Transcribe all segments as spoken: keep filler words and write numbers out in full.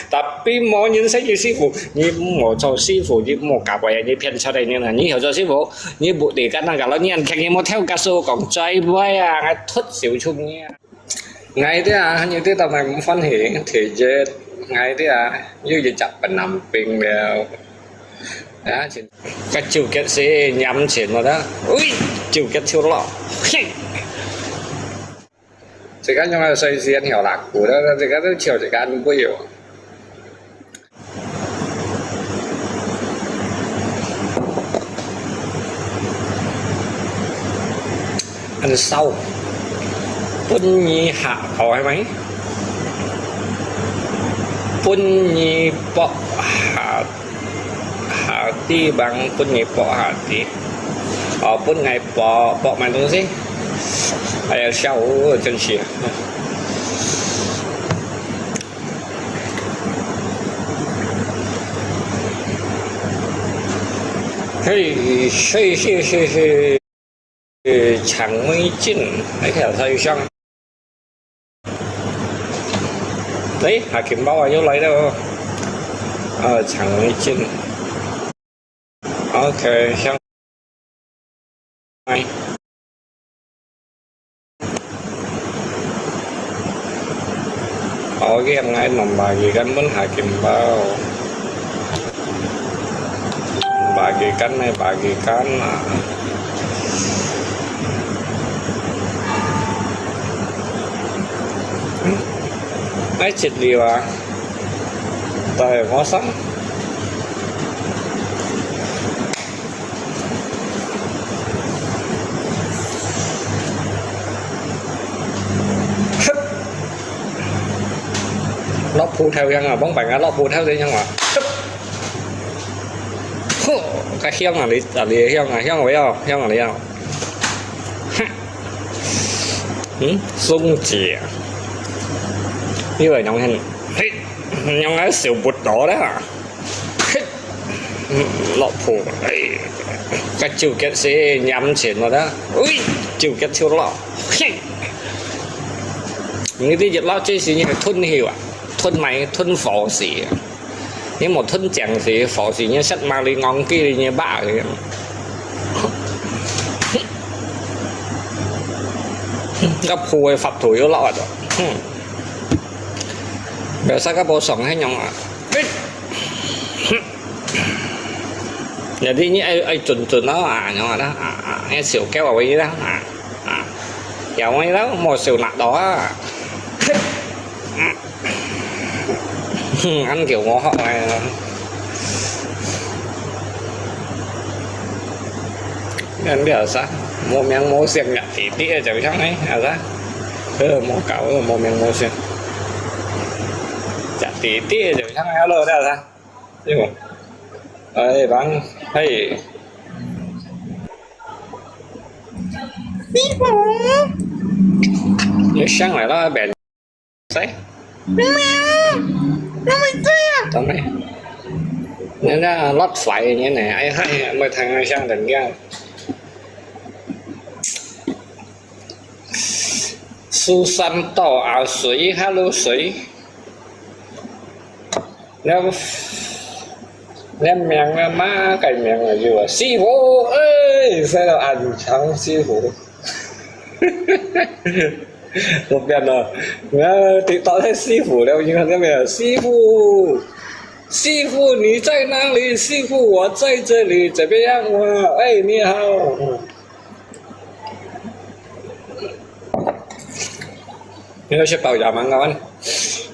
Tapi無人識佢師傅，你毋好做師傅，你毋好搞怪啊！你騙出來你啊！你曉做師傅，你不得跟那個老年輕人莫跳个手講嘴巴啊，𠊎突笑出你啊！𠊎這啊，你這到底毋歡喜，第一，𠊎這啊，有一隻白癩病了。啊，該手腳係黏錢了的，喂，手腳就落，嘿。 自家用个水先曉啦，古的自家都笑自家都不有。很烧，分你下，哦，係咪？分你博下 下地方分你博下地，哦，分𠊎博，博買東西。哎呀，笑，真是。嘿，嘿，嘿，嘿，嘿。 呃，腸胃镜，來檢查一下。哎，下金包啊，又來了哦。啊，腸胃镜。OK，香。哎。 哦，佢𠊎攏買佢間本下金包，買佢間呢，買佢間啊。嗯，愛一流啊，對，我上。 落鋪頭樣啊，幫白牙落鋪頭這樣啊。呵，該香啊，你啊，你香啊，香我要，香啊，你要。哼，嗯，松姐，因為用很，嘿，用來小不到的啊。 嘿，嗯，落鋪，哎，該手腳係黏錢了的，喂，手腳就落，嘿。你這一落就是你个吞氣啊，吞埋吞火氣啊。你無吞正氣，火氣你塞馬里戇雞你巴个。該鋪个法度又落啊，哼。 Biasa ka bosong hai nyong ah. Jadi ni ai ai chun chun đó à, nyong ah đó. À, à, ai siêu kéo vào đây đó. À, à. Kéo vào đây đó, một siêu nặng đó à. Ăn kiểu ngó họ này. Nên bây giờ sao? Một miếng mố xiên nhặt tí tí ở trong trong ấy, à sao? Ơ, mô kau, ơ, mô miang mô siang. Chả tí tí, chả chăng alo dah sa. Ê, bang, hey. Đi bộ. Nhớ sáng lại đó, bèn. Say. Mèo. Nó mới tê à. Tao mày. Nhớ ra lót phải như này, ai hay, mới thằng ai sang đằng kia. Susan Tao à, Suối, hello Suối. Nếu, nếu miệng là má cái miệng là gì vậy? Sư phụ ơi, sao là ăn trắng sư phụ? Một lần rồi. Nếu TikTok thấy sư phụ, nếu như thế này là sư phụ. 师傅，你在哪里？师傅，我在这里，怎么样啊？哎，你好。你要吃饱夜晚啊？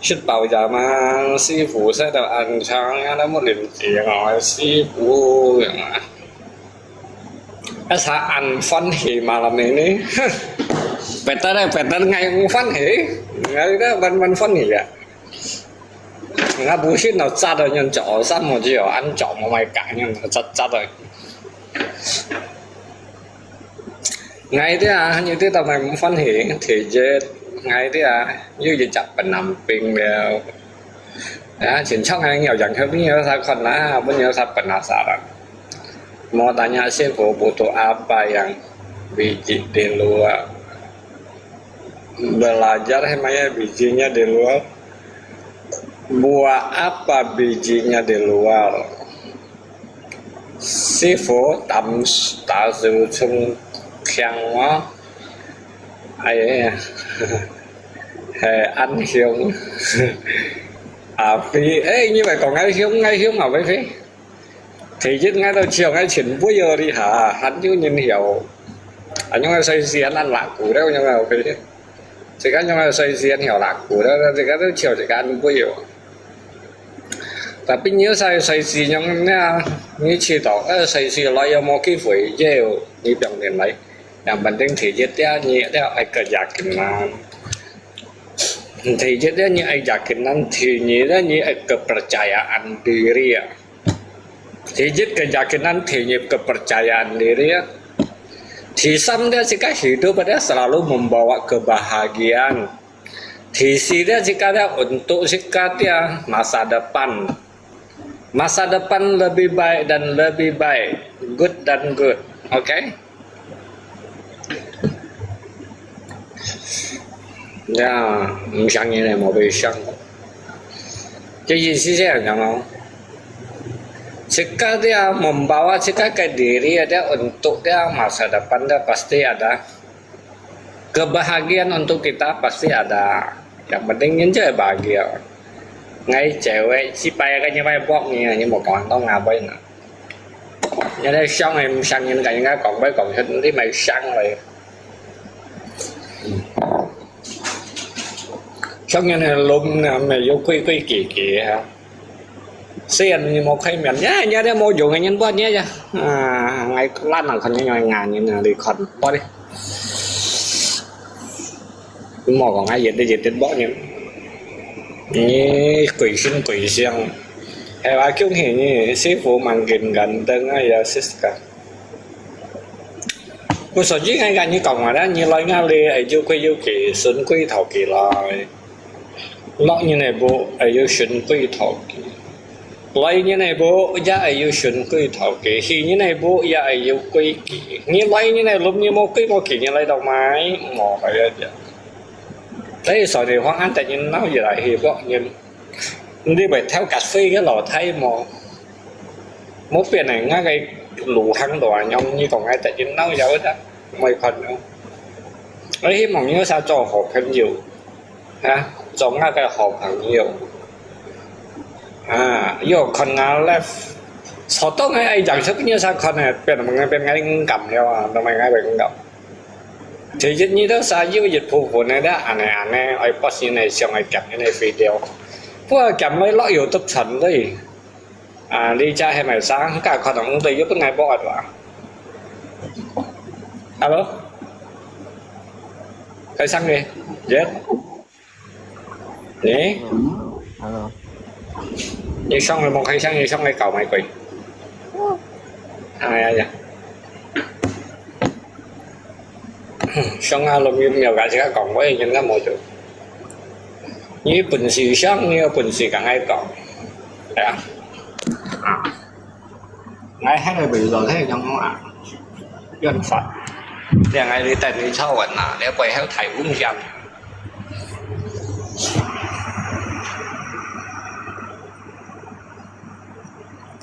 吃饱夜晚，師傅在這安詳，讓他們領情啊，師傅啊。啊，啥安歡喜嘛，那呢？Betul lah, betul ngai 歡喜，ngai dah ban ban 歡喜啊。 Ngā bū shin nō chat ā nyun chok ā sam mō chi ā, an chok mō mai kā nyun chat chat ā. Ngāi tē ā, nyū tē tō mai mō fan hē, tē jē, ngāi tē ā, yū yē chak pā nam ping liao. Ā, chin chok ngāi ngiao yang khē bun yō sa khon nā, bun yō sa pā nā sa rā. Mō tanya sē pō pō tō ā pā yang, biji tē lua. Belajar hai maya bijinya di luar. Buah apa bijinya di luar? Sifo tam tasu chung khiang wa. Ai, he, an hiong. A phi, eh, như vậy còn ai hiong, ai hiong à, với phi? Thì chứ ngay đầu chiều ngay chuyển búa giờ đi hả? Anh chứ nhìn hiểu. Anh nhung sai si anh ăn lạc củ đâu nhưng mà ok chứ. Thì cái nhung sai si anh hiểu lạc củ đó, thì cái đó chiều thì cái ăn búa giờ. Tapi nyo sai sai si nyong na, nyo chi tao, eh, sai si lai yo mo ki fui ye, nyo biang den lai. Yang penting thì chết ya, nyo ya ai keyakinan. Thì chết ya, nyo ai yakinan, thì nyo ya, nyo ai kepercayaan diri ya. Thì chết keyakinan, thì nyo kepercayaan diri ya. Thì sam dia sika hidup dia selalu membawa kebahagiaan. Thì si dia sika dia untuk sika dia masa depan. Masa depan lebih baik dan lebih baik. Good dan good. Oke? Ya, 唔想你咧，冇被想。这意思是这样讲咯。Sika dia membawa sika ke diri dia untuk dia masa depan dia pasti ada. Kebahagiaan untuk kita pasti ada. Yang penting nyen je bahagia. Ngai cewek si pai ka nyi pai bok nyi, nyi mo kawang tong nga bai na. Nyi le shang em shang nyen ka nyi ka kong bai kong shen ti mai shang lai. Shang nyen lom na me yo kui kui ki ki ha. Sian ni mo khai mian ya, ya dia mo yo ngai nyen buat ya ya. Ah, ngai lan ang khan nyen ngai ngai nyen na li khan. Buat di. Mo kong ngai yet yet yet buat nyen. Ni kui shin kui siang. Hai wa kyung hi ni, si fu mang kin gan deng ai ya sis ka. Ku so ji ngai gan ni kong ma da, ni lai nga li ai ju kui ju ki, sun kui thau ki lai. Lok nyi ne bu, ai yu shun kui thok ki. Lai nyi ne bu, ya ai yu shun kui thok ki. Hi nyi ne bu, ya ai yu kui ki. Nyi lai nyi ne lum nyi mo kui mo ki nyi lai dok mai. Mo kai ya ya. Tapi so ni huang an ta nyi nau yi lai hi bok nyi. Ndi bai theo cà phê cái lò Thái mo. Mo pian này ngã cái lù hăng đồ à, nhóm nyi kong ai ta nyi nau ya da. Mai khan no. Ai hi mong nyi sa cho họp phim yu. Ha, 做我个好朋友。啊，又看我 live，所當个愛講出个啥看呢，變變變个五感了啊，都没个五感。其實你都啥有一部分个啦，安尼安尼，愛不時呢，想愛講个 video，不過講來落有得傳个。啊，你家係咪生，該可能對有本來不愛話。Hello，開聲个，耶。 你？Hello。你上來無開聲，你上來搞玫瑰。哎呀呀。上啊，落去廟个自家講，我應該無做。你本事上，你有本事講愛講。係啊。啊。 𠊎還係為著該種啊，怨憤。你𠊎你帶你抄文啊，你背後太危險。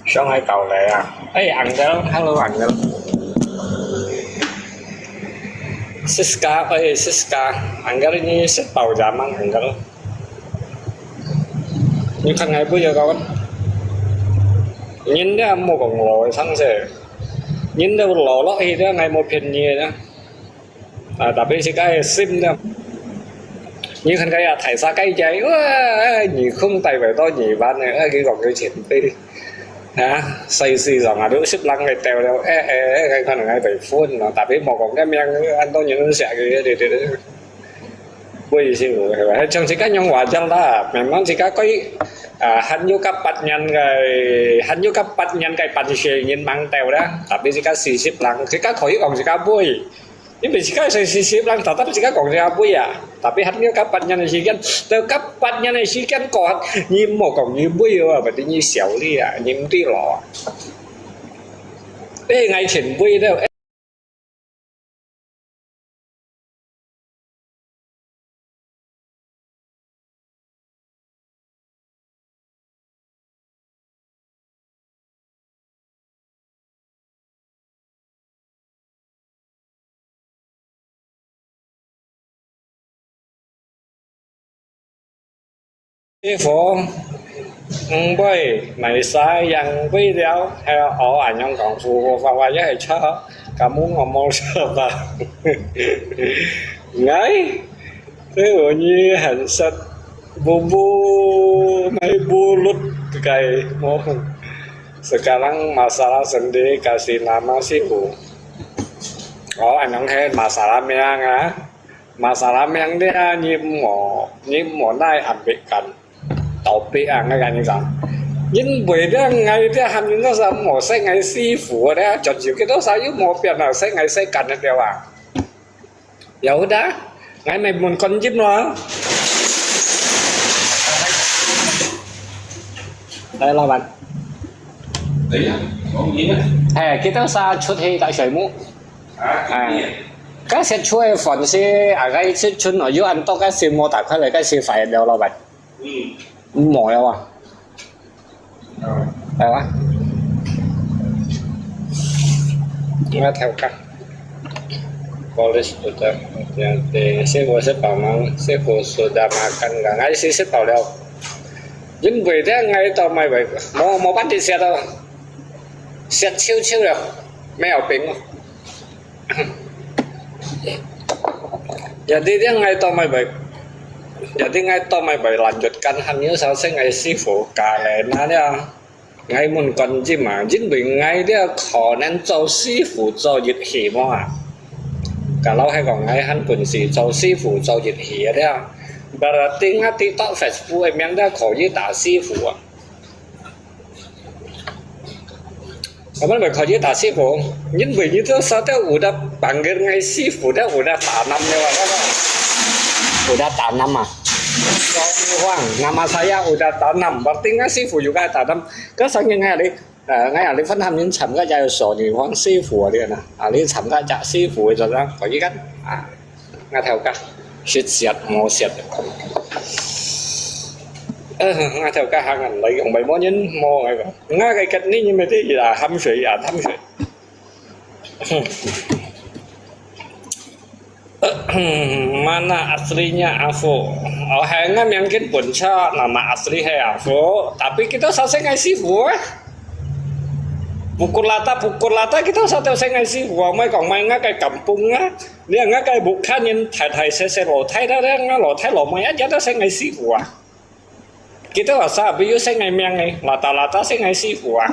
上海搞來啊！哎，uncle，hello uncle。Siska，哎，Siska，uncle你食飽未吂，uncle？ 你看𠊎不要kawan。人家莫講老个上勢，人都老落去了，𠊎莫騙你个。啊，tapi自家个心了。你看該呀，大沙該家，哇，耳空帶回到二萬个，哎，佢講佢前輩。啊，細細上啊，都十零个掉了，哎，哎，哎，𠊎可能還被分咯，tapi莫講个名，恁多人都寫个，對，對，對。 Bui siu，係吧？像自家用話講啦，memang自家佢，啊，還有个八年个，還有个八年个半世人吂到啦，tapi自家四十零，自家可以講自家bui，因為自家係四十零，tetap自家講自家bui啊。Tapi還有个八年个時間，到个八年个時間過後，你莫講你bui啊，berarti你小了啊，你毋對路啊。哎，𠊎前輩了，哎。師傅，毋會，賣晒，因為了，還有哦，恁樣講，服務方法也係差，kamu ngomong siapa？哎，這我你很識，bubu，賣bulut，該，哦，sekarang masalah sendiri kasih nama 師傅。哦，恁樣係masalah名啊。 Masalah名咧，你莫，你莫來安慰กัน。道別啊，𠊎跟你講，因為咧，𠊎咧喊人多少莫識𠊎師傅咧，就有幾多少又莫變啊，識𠊎識กัน个對啊。有的，𠊎咪問觀音咯。來，老闆。哎呀，講你呢？哎，幾多少出去打水木？ 啊，該食出个飯是啊，該食出哦，有恁多个心無打開來，該是壞了，老闆。嗯。無了啊。啊。來啊。應該跳開。Polisi sudah, nanti 師傅 sudah makan, 𠊎係食飽了。因為咧，𠊎到買位，無，無辦法食咯。食少少了，沒有病哦。 Jadi dia ngai to mai bai. Jadi ngai to mai bai lanjutkan han yu sao se ngai 師傅 ka le na dia. Ngai mun kon jim a, jin bui ngai dia kho nen cho 師傅 cho yit hi mo a. Kalau hai kong ngai han pun si cho 師傅 cho yit hi dia. Berarti ngai TikTok Facebook e miang dia kho yit ta 師傅 a. Apa nak kau je tak sibuk? Nyen boleh itu satu udah panggil ngai 師傅 dah udah tanam ni wak. Udah tanam ah. Kau orang nama saya udah tanam. Berarti ngai 師傅 juga tanam. Kau sangin ngai ada, ngai ada faham nyen cam kau jadi so ni orang 師傅 dia na. Ada cam kau jak 師傅 itu dah. Kau ikan. Ah. Ngai theo ka, shit siat mo siat. Ngai theo ka hang an lai yong bai mo nyen mo ngai ka. Ngai kai kat ni nyen me te ya ham shui ya ham shui. Mana aslinya Afu? Oh, hai ngai miang kin pun cha, nama asli hai Afu. Tapi kita sasai ngai 師傅 eh. Pukul rata, pukul rata kita sasai ngai 師傅 ah. Mai kong mai ngai kai kampung ah. Nia ngai kai bukhan nyen thai thai se se lo thai da da ngai lo thai lo mai aja da se ngai 師傅 ah. Kita asa biu se ngai miang ngai, lata lata se ngai 師傅 ah.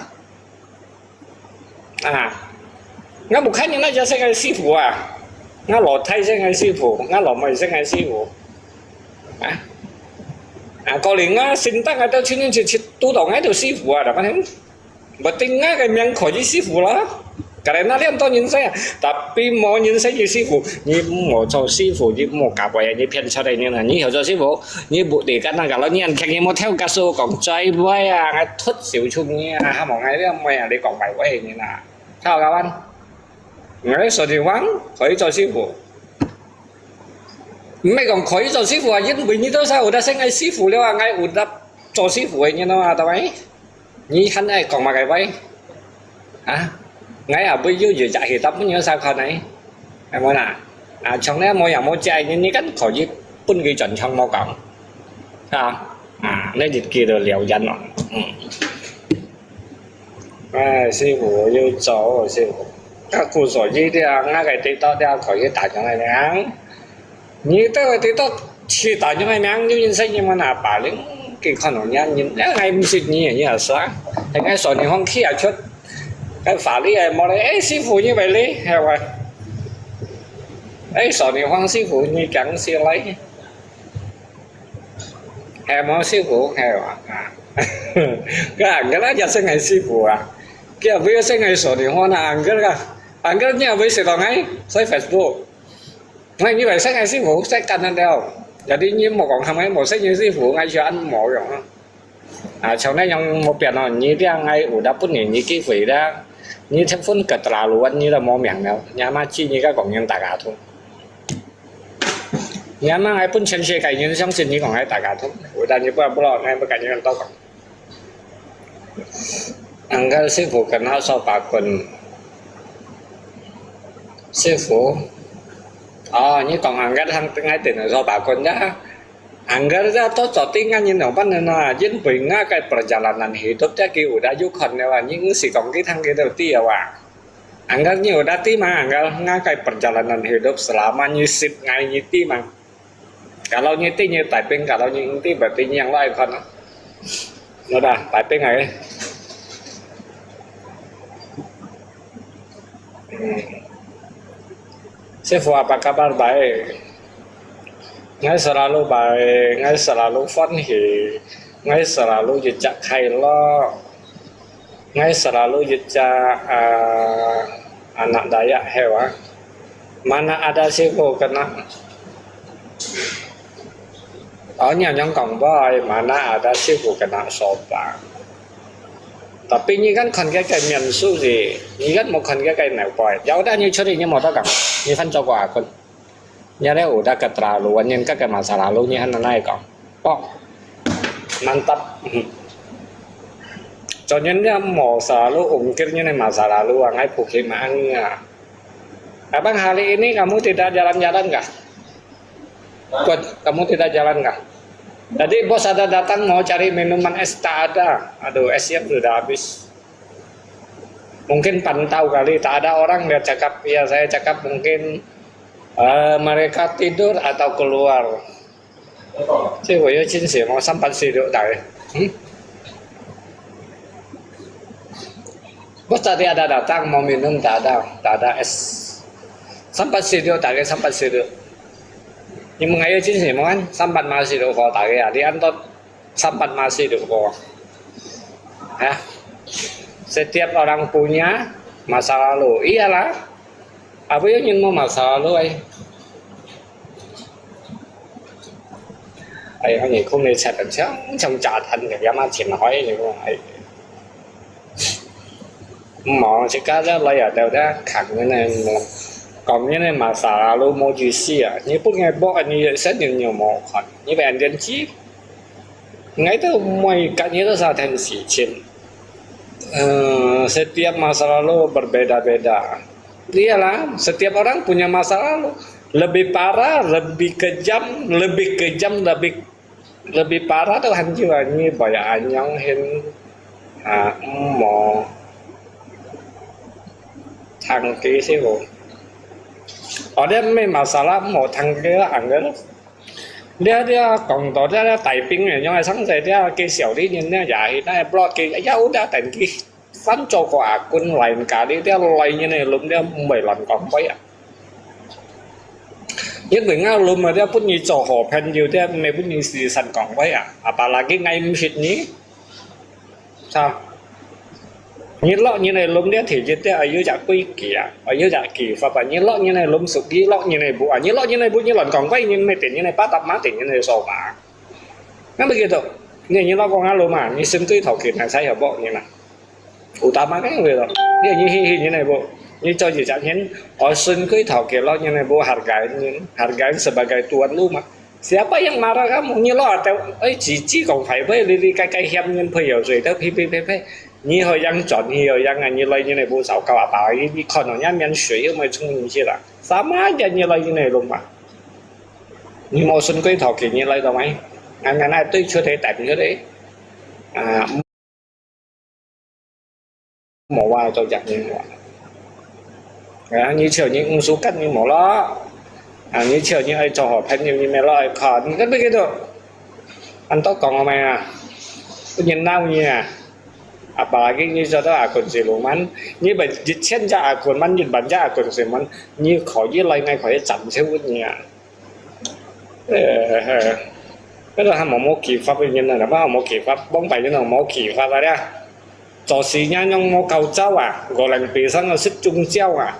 Ah. Ngai bukhan nyen aja se ngai 師傅 ah. Ngai lo thai se ngai 師傅, ngai lo mai se ngai 師傅. Ah. Ah, kau ling ngai sintang ada chin chin chin tu dong ngai tu 師傅 ah, dapat Berarti ngai kai miang kho yi 師傅 lah. Karena lian to nyen se, tapi mo nyen se yi 師傅, ni mo cho 師傅, ni mo ka bai, ni pian cha dai nyen, ni hio cho 師傅, ni bu de kan na kalau nyen keng ni mo theo ka su kong chai bai ah, ngai thut siu chung ni ah, ha mo ngai lian mai ah, ni kong bai bai ni na. Chao kawan. Ngai so di wang, kho yi cho 師傅. 毋係講可以做師傅啊，因為你都係有得升𠊎師傅了啊，𠊎有得做師傅个人咯啊，對無？你還愛講麼个話？啊？𠊎也會有日日去搭朋友相看呢，係無啦？啊，從來無也無食个人，你敢可以分佢轉場無講？啊？啊，你就叫做了然咯。嗯。 哎，師傅，有做，師傅。啊，故所以這，𠊎个TikTok這可以打樣个名。你這个TikTok去打樣个名，有人識你們啊，把人佢看到你，你，哎，𠊎毋識你，你也是啊。哎，𠊎說你放棄啊，出，哎，法律哎，無咧，哎，師傅，你為你，係哇？哎，說你放師傅，你講起來。 係無師傅，係哇？啊，該，該那也係𠊎師傅啊。佢也會識𠊎說你看啊，uncle啊，uncle你也會識到𠊎，在Facebook。𠊎以為識𠊎師傅，識簡單了。有啲人無講喊𠊎無識你師傅，𠊎就恁無用啊。啊，像恁樣無變哦，你這𠊎有得分你，你機會啦。你結婚keterlaluan，你都無命了。你阿媽知你个講人大家都。 Nyaman ai pun全世界人相信你講ai大家通，有但你不不咯，ai不敢人都講。Anggal 師傅跟他說法棍，師傅，哦，你講anggal 佢愛等佢說法棍呀？ Angger ya to coti nga nyi no pan na, jin bui nga kai perjalanan hidup ya ki udah yukon ya wa, nyi ngsi kong ki thang ki do ti ya wa. Angger nyi udah ti ma, angger nga kai perjalanan hidup selama nyi sip ngai nyi ti ma. Kalau nyi ti nyi typing, kalau nyi ti berarti nyi yang lai kon. Udah, typing ai. Sifu, apa kabar? Baik. Ngai selalu baik, ngai selalu funny, ngai selalu jejak kailo, ngai selalu jejak, ah, anak Dayak hewa. Mana ada sifu kena. Oh, nyi nyong kong boy, mana ada sifu kena sopa. Tapi nyi kan kon ke kai mian su ji, nyi kan mo kon ke kai neu boy. Ya udah nyi curi nyi mo to kang, nyi fan coko akun. Nyi le udah keterlaluan, nyi kan kai masa lalu nyi han nai kong. Oh, mantap. Cho nyi le mo selalu ungkir nyi le masa lalu, ang ai puki maang ya. Abang, hari ini kamu tidak jalan-jalan kah? Buat kamu tidak jalan kah? Tadi bos ada datang mau cari minuman es, tak ada. Aduh, esnya sudah habis. Mungkin pantau kali, tak ada orang, dia cakap. Ya, saya cakap mungkin eh, mereka tidur atau keluar. Cik, 我有进去吗？三八四六台。嗯？Bos tadi ada datang mau minum, tak ada, tak ada es. Sampat situ, tak ada sampat situ. Ni mengayo cin si mo kan, sampat masih do ko tak ada, di antot sampat masih do ko. Hah? Setiap orang punya masa lalu. Iyalah. Apa yang ingin mau masa lalu ai? Ai, 你講你七分鐘，從炸彈嘅，有乜前海你講，哎。 Mò, si ka da lai ya da da khang ni ne mo. Kong ni ne masa lalu mo ju si a. Ni pun ngai bo ani sen ni nyo mo khan. Ni ben den chi. Ngai tu moi ka ni tu sa ten si chin. Eh, setiap masa lalu berbeda-beda. Iyalah, setiap orang punya masa lalu. Lebih parah, lebih kejam, lebih kejam, lebih Lebih parah tu han jiwa ni baya anyong hin, ah, mo thang ke si ko. Ada me masalah mo thang ke angel. Dia dia kong to dia dia typing ni nyong ai sang sai dia ke siau di nyen dia ya hi na blog ke ya udah tan ki. 翻做個阿官，lain kali dia lain ni lum dia mui lan kong pai a. Yen bui nga lum dia pun ni cho ho pen yu dia me pun ni si san kong pai a. Apalagi ngai msit ni. Sa. Ni lo ni ne lum dia thi jit dia ayu jak kui ki a. Ayu jak ki fa pa ni lo ni ne lum su ki lo ni ne bu a. Ni lo ni ne bu ni lan kong pai ni me tin ni ne pa tap ma tin ni ne so ba. Kan begitu. Ni ni lo ko nga lum a. Ni sim kui thau ki na sai ha bo ni na. Utama kan gitu. Ni ni hi hi ni ne bu. Ni cho ji jak ni. O sun kui thau ki lo ni ne bu hargai ni. Hargai sebagai tuan rumah. Siapa yang marah kamu? Ni lo atau, eh, cici kong fai bai li li kai kai hiam ni phe yo zui tau phi phi phi phi. Ni ho yang chon ni ho yang a ni lo ni ne bu sao kau apa. Ni ni kon no ni mian shui yo mai chung ni ji la. Sama aja ni lo ni ne rumah. Ni mo sun kui thau ki ni lo tau mai. Ngan ngan ai tui chu te tan chu te. Ah, Mo wa cho jak ni mo. Ah, ni chiu ni ung su kat ni mo lo. Ah, ni chiu ni ai cho ho pen ni ni me lo ai kha. Ni kan begitu. An to kong mai a. Pun ni nau ni a. Apalagi ni cho to akun si lu man. Ni ba jit chen ja akun man, jit ban ja akun si man. Ni kho yi lai ngai kho yi cham cheu ni a. 呃，呃，該个還無無啟發个人啊，哪怕無啟發，往擺人無啟發啊咧。做事人樣無教招啊，五零比上个識中招啊。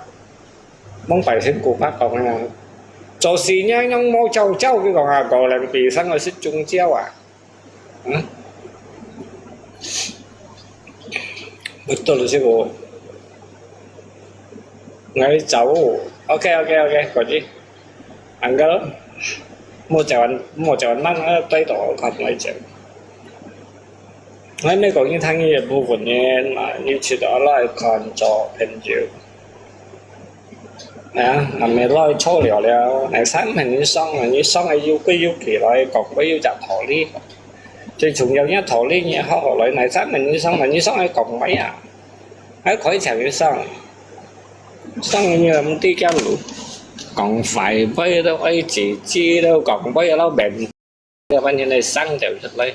往擺先古巴講啊，做事人樣無教招，佢講啊，五零比上个識中招啊。嗯？ Betul sih ko. Ngai jauh. OK OK OK，過去。Uncle，莫講，莫講，慢慢對到看來講。我美國人聽个部分呢，嘛，你去到來看做朋友。啊，還沒來坐了了，來三分鐘上了，你上來又貴又貴來，講貴又講道理。最重要，你道理你好好來，來三分鐘上了，你上來講話啊，還可以講一聲，上你又毋知講路，講快背都愛自己都講背都免。 半天來上條出來，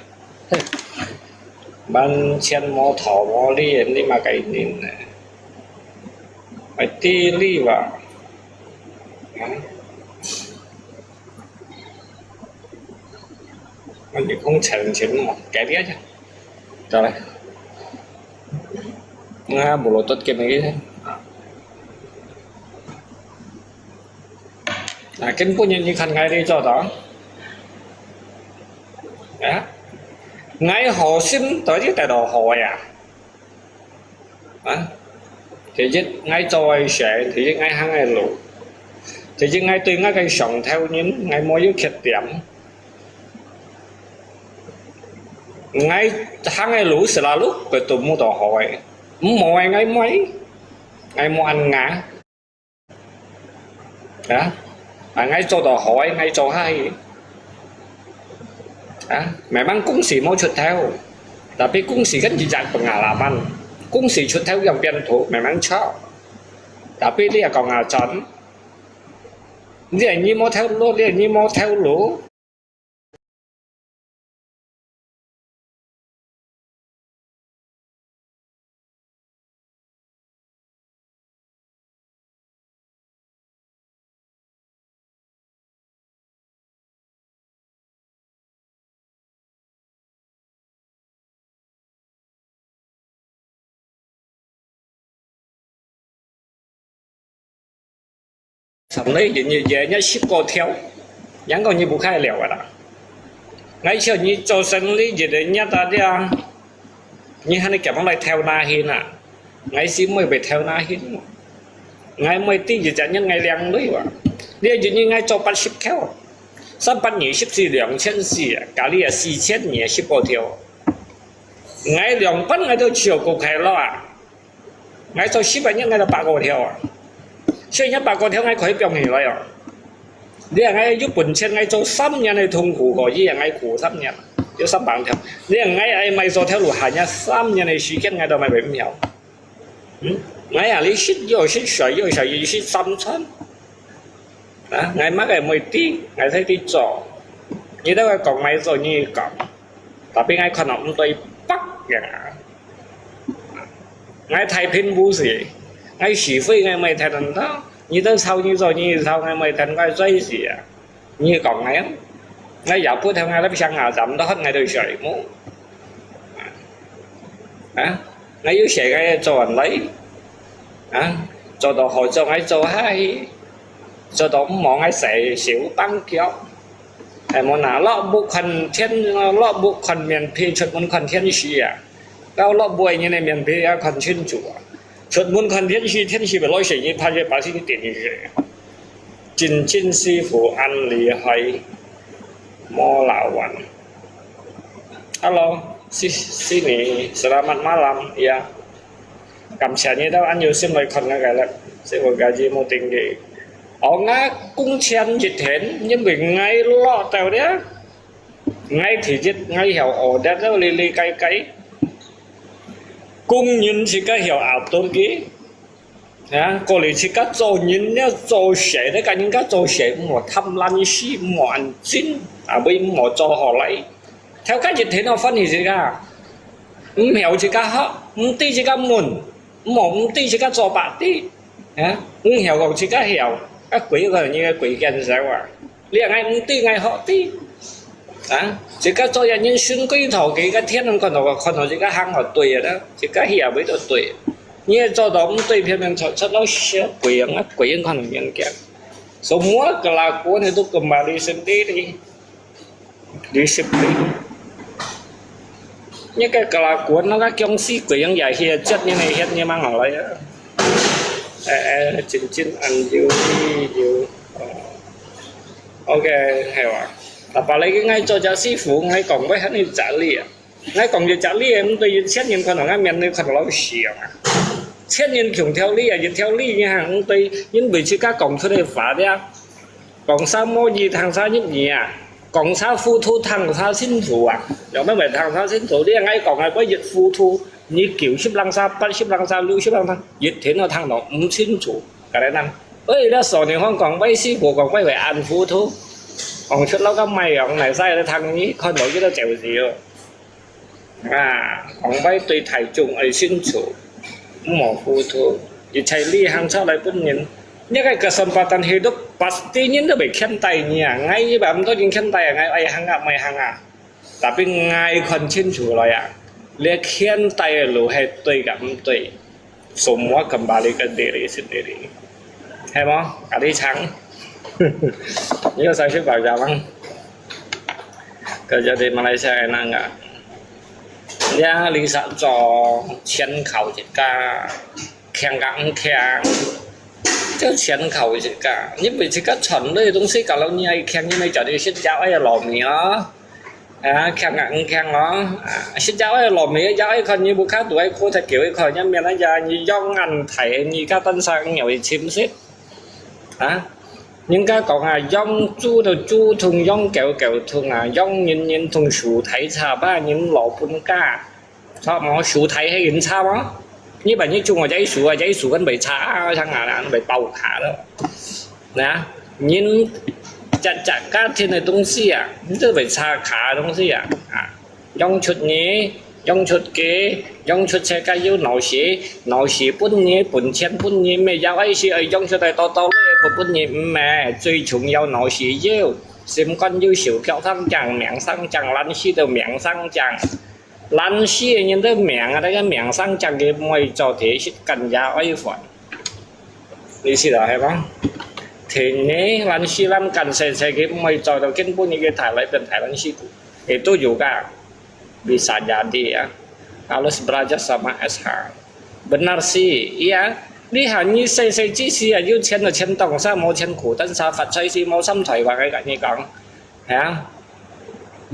完全無頭無理，你麼个人呢？愛知理吧？啊？我就講前前嘛，改變一下，再來。我無落得跟你。 啊，今晡日你看𠊎在做到？啊？𠊎好心到底得到好呀？啊？第一，𠊎做个事，第一，𠊎行个路，第一，𠊎對𠊎个上頭人，𠊎無有缺點。𠊎行个路，selalu bertemu到好个，毋好个，𠊎無，𠊎無恁ngah。 啊，啊，𠊎做到好，𠊎做下去。啊，memang公司無出頭，tapi公司kan jejak pengalaman。公司出頭yang變土，memang錯。Tapi你也講啊準，你係你無頭路，你係你無頭路。 Sampai你，你，你，你十過條，人講你不開了个啦。𠊎想你做生理，一日日到這，你還得夾硬來偷拿去啊？𠊎是毋會偷拿去，𠊎毋會知一隻人𠊎領鐳哇。你一日𠊎做八十條，三百二十四兩千四啊，加你啊四千二十過條。𠊎兩半𠊎都只有夠開了啊！ 𠊎做十個月𠊎都百過條啊！所以這百過條𠊎可以放起來哦。你看𠊎有本錢，𠊎做三年个痛苦，可以，𠊎苦三年，有三百條。你看𠊎愛買做條路，還要三年个時間，𠊎都買毋曉。嗯，𠊎啊，你食又食，睡又睡，又食三餐。 啊，𠊎麼个毋會知，𠊎在這做。你兜講𠊎做，你講，tapi𠊎看到毋對北个啊。𠊎太平無事，𠊎是非𠊎毋會聽得到。你兜吵你做，你吵𠊎毋會聽，𠊎最事啊。你講𠊎，𠊎也不聽，𠊎都想啊，站到喊𠊎都睡目。啊，𠊎有事𠊎做人來。 啊，做到好做𠊎做下去，做到毋好𠊎洗手放腳。哎，無拿落屋看天，落屋看面皮，出門看天時啊。到落屋个人个面皮也看清楚啊。出門看天時，天時會落雪，你怕是把心電熱。真正師傅恁厲害，無老闆。Hello, si-, sini, selamat malam, ya. 感謝你兜恁有心來看𠊎个咧，師傅个節目定期。哦，𠊎工錢一天，因為𠊎落到咧，𠊎第一，𠊎曉order到哩哩該該。工人自家曉atur佢，啊，過來自家做人了做事，你講人家做事，毋好貪婪死，毋好恁精，啊，毋好做好來。頭家一天哦，歡喜自家。 毋曉自家學，毋知自家問，毋好毋知自家做白知，啊，毋曉講自家曉，啊，鬼个人个鬼見愁啊！你𠊎毋知𠊎學知，啊，自家做一人算鬼頭，佢个天能看到个，看到自家行好對个啦，自家曉會到對。你也做到毋對，偏偏出，出到小鬼樣啊，鬼樣看到人驚。Semua kelakuan itu kembali sendiri. 二十歲。一個kelakuan，那個僵屍鬼樣也係，接人个血，你mang落來啊！誒誒，真正恁有理由。哦，OK，係哇。Apalagi𠊎做隻師傅，𠊎講話還有哲理啊！𠊎講有哲理个，毋對有錢人看到𠊎面，你看到老死啊！千人共條理啊，一條理你行毋對，因為自家講出來話了，講啥無義，聽啥入耳啊，講啥糊塗，聽啥清楚啊，有乜會聽啥清楚？你愛講啊，愛一糊塗，你九十零聲、八十零聲、六十零聲，一定都聽到毋清楚。 个人啊，喂，這少年方講，喂，師傅講，喂，會恁糊塗，講出來个賣樣，來晒个聽你，看到佢都走死哦。啊，講，喂，對大眾愛清楚，毋好糊塗，一切理行出來分人。你个kesempatan hidup，pasti人都會牽帶你啊！𠊎一般毋多人牽帶啊，𠊎愛行啊，毋愛行啊。Tapi𠊎看清楚來啊，你牽帶个路係對个毋對？ Semua kembali ke diri sendiri. Hai mo, kali chang. Ini saya sih bagaimana? Kerja di Malaysia enak nggak? Ya, Lisa cho 全靠自家，強个毋強，就全靠自家。你為自家賺來个東西，kalau你愛強，你咪就係食夜个老米咯。 啊，強啊，毋強哦！啊，食夜个老味，夜个看你屋下肚个苦，食久个看人面啊，呀，你養恁大，你家單生有一尋食。啊，人家講啊，養豬就豬痛，養狗狗痛啊，養人人痛，樹大插啊，人老本家。 著無？樹大係人插無？你把你種个這樹啊，這樹根會插啊，像啊，會爆卡了。啊，人隻隻家庭个東西啊，你都會插卡个東西啊，啊，養出你，養出佢，養出世界有老師，老師分你，分錢分你，乜有愛係愛養出來多多咧，分分你毋係，最重要老師有，心肝有，手腳生正，命生正，懶尸都命生正。 懶尸个人都命啊，這个命生正个，毋會做題，食緊也愛飯。你知道係無？天呢，懶尸懶幹細細个，毋會做到根本一个大來變大懶尸股，也都有个。Bisa jadi啊，harus belajar sama Esa。Benar sih，iya。你看你細細之時啊，有錢就錢當少，無錢苦等少，發財時無心財，話个跟你講。 係啊，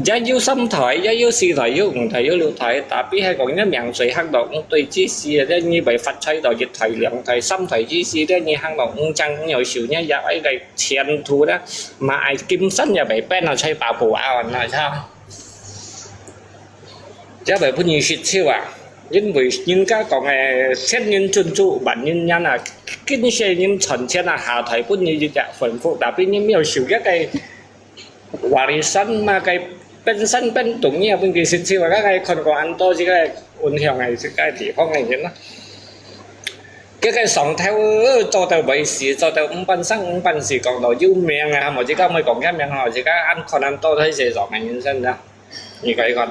也有三代，也有四代，有五代，有六代，tapi係講你命水剋到毋對之時啊，你會發財到一代、兩代、三代之時咧，你剋到毋正，你有時你也愛个前途咧，嘛愛今生也會變啊，在八步啊，那哈。也會分你失手啊，因為人家講个，千人進豬，萬人贏啊，今世人賺錢啊，下代分你一隻幸福，tapi你沒有受一个 warisan嘛，該本身本動你也分佢失手啊！該看過恁多這个分享个這个地方个人啊，這个上頭做到尾時，做到毋辦生毋辦事，講到有名啊，無自家毋會講个名吼，自家恁看恁多在世上个人生啊，你看一看。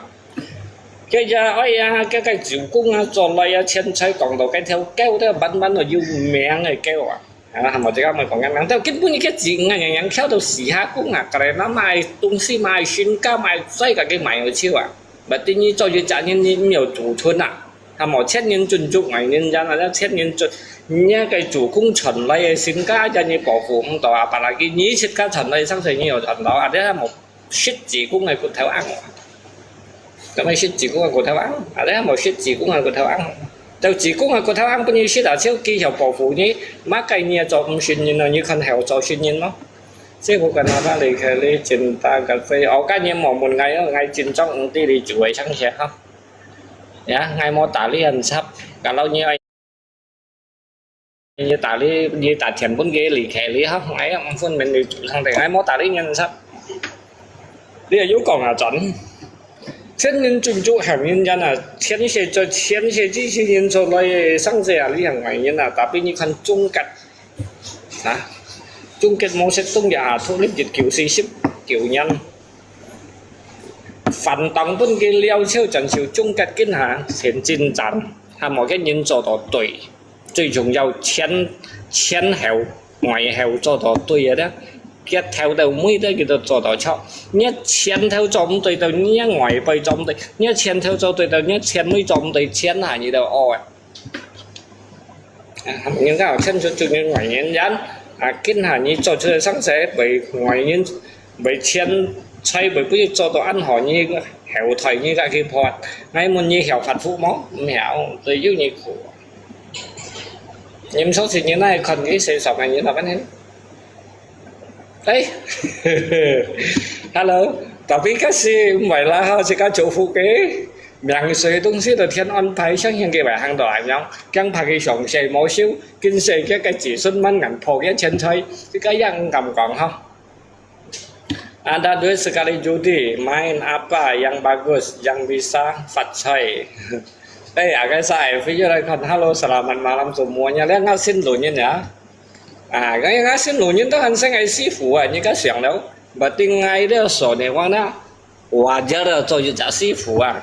這呀，哎呀，這个舅公啊，做來啊，錢財講到該條狗都慢慢都有名个狗啊。 啊，無自家毋會講个名，但根本你个子女人人跳到四下公啊，个來那買東西買身家買在个个買有錢啊，berarti你做一隻人你沒有祖傳啊，啊，無千人進豬，萬人贏啊，千人進，你个祖公傳來个身家，你保護毋到啊，apalagi你自家傳來，生死你有傳到啊，這無 十字公个骨頭硬。該麼十字公个骨頭硬，啊，你無十字公个骨頭硬。就子公个骨頭硬，分你食啊，就繼續保護你，麼个你也做毋成人咯，你看後做成人咯。這个跟阿爸離開你真大个罪，我今日無問𠊎，𠊎真正毋知你做會生事哈。Ya，𠊎無打你很慘，kalau你愛 你打你，你打電分佢離開你哈，𠊎也毋分明你做生定，𠊎無打你人殺。你又有講啊轉，千人進豬萬人贏啊，前世做前世之前人做來个生死啊，你還壞人啊，tapi你看終結啊，終結無識東西啊，脫離一九四十九年。 反動本个了超戰勝終結今下，先進戰，還無个人做到對，最重要前前後外後做到對个咧，佢頭到尾都佢都做到出。你前頭做毋對，到你外背做毋對；你前頭做對，到你前尾做毋對，天下你都屙个。 啊，人家有天出就人外人人，啊，今下你做出个生事，為外人，為錢財，為不做到恁好，你後代你家去破。𠊎問你曉發福無？毋曉，所以有你苦。你毋相信，你來看佢身上个，你來看佢。哎，hello，tapi kasih，毋會啦，吼，自家祝福佢。名水个東西都天安排，想想佢會行到恁樣，驚怕佢上世無修，今世佢个子孫滿眼泡个錢財，自家也毋敢講，吼。 Ada duit sekali judi, main apa yang bagus, yang bisa fat coy. Eh, agak sa Evi yuk lai kan. Halo, selamat malam semuanya. Lihat ngasin lunyin ya. Ah, kaya ngasin lunyin tu kan sing ai sifu ah, ni ka siang lo. Berarti ngai dia so ni wang na. Wajar lah, 做一隻師傅啊。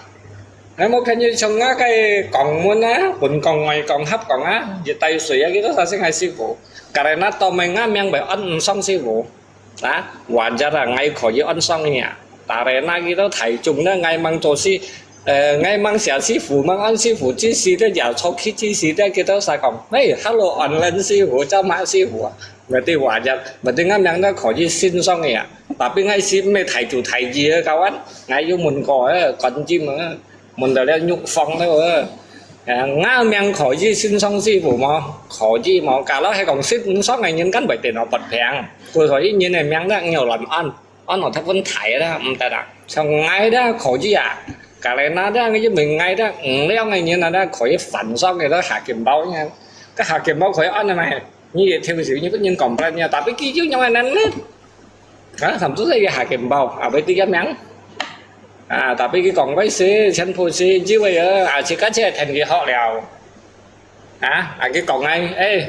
𠊎無看見像𠊎个講門啊，本講、外講、合講啊，一大水啊，佢都啥先係師傅。Karena到尾𠊎名會安毋上師傅。啊，wajar啊，𠊎可以安上去啊。Karena佢都大眾咧，𠊎吂做師，呃，𠊎吂寫師傅，吂安師傅，之時咧，也做佢之時咧，佢都啥講，喂，hello，online師傅，做麼師傅啊？Berarti wajar，berarti𠊎名都可以信上去啊。Tapi𠊎係毋係大主大意个，kawan。 𠊎有問過个，觀音个，問到了玉皇了个。呃，𠊎名可以信上師傅無？可以無？Kalau係講信毋上个人，根本電腦不平。故所以人个名呢，你要亂安，安到忒分大啦，毋得啦。像𠊎啦，可以啊。Karena啦，因為𠊎啦，無良个人啊，啦，可以犯上个，都下金包呢。該下金包可以安个咩？你也聽時，你不能講不然呀，tapi佢有樣个能力。 啊，差不多係下金包，啊，會知个名。啊，tapi佢講个係，全部係有个啊，啊，自家就跈佢學了。啊，啊，佢講个，誒，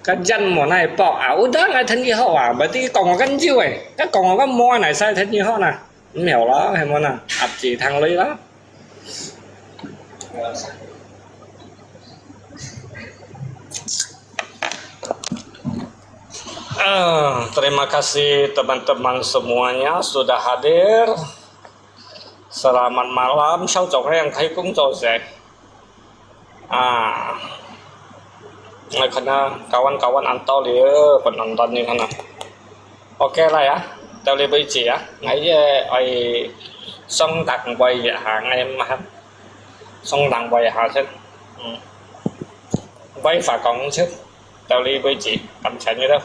个人無哪博啊，有當𠊎跈佢學啊，毋知佢講个恁有个，佢講个恁無哪使跈佢學呢？毋曉咯，係無呢？鴨子聽雷咯。 Ah, terima kasih teman-teman semuanya sudah hadir. Selamat malam, 小組个人開工做事。啊，來看下，kawan-kawan安到了，penonton你看啊。OK 啦呀，到這為止啊，𠊎也愛上當位一下，𠊎也毋肯上當位一下先。嗯，WiFi講先，到這為止，感謝你了。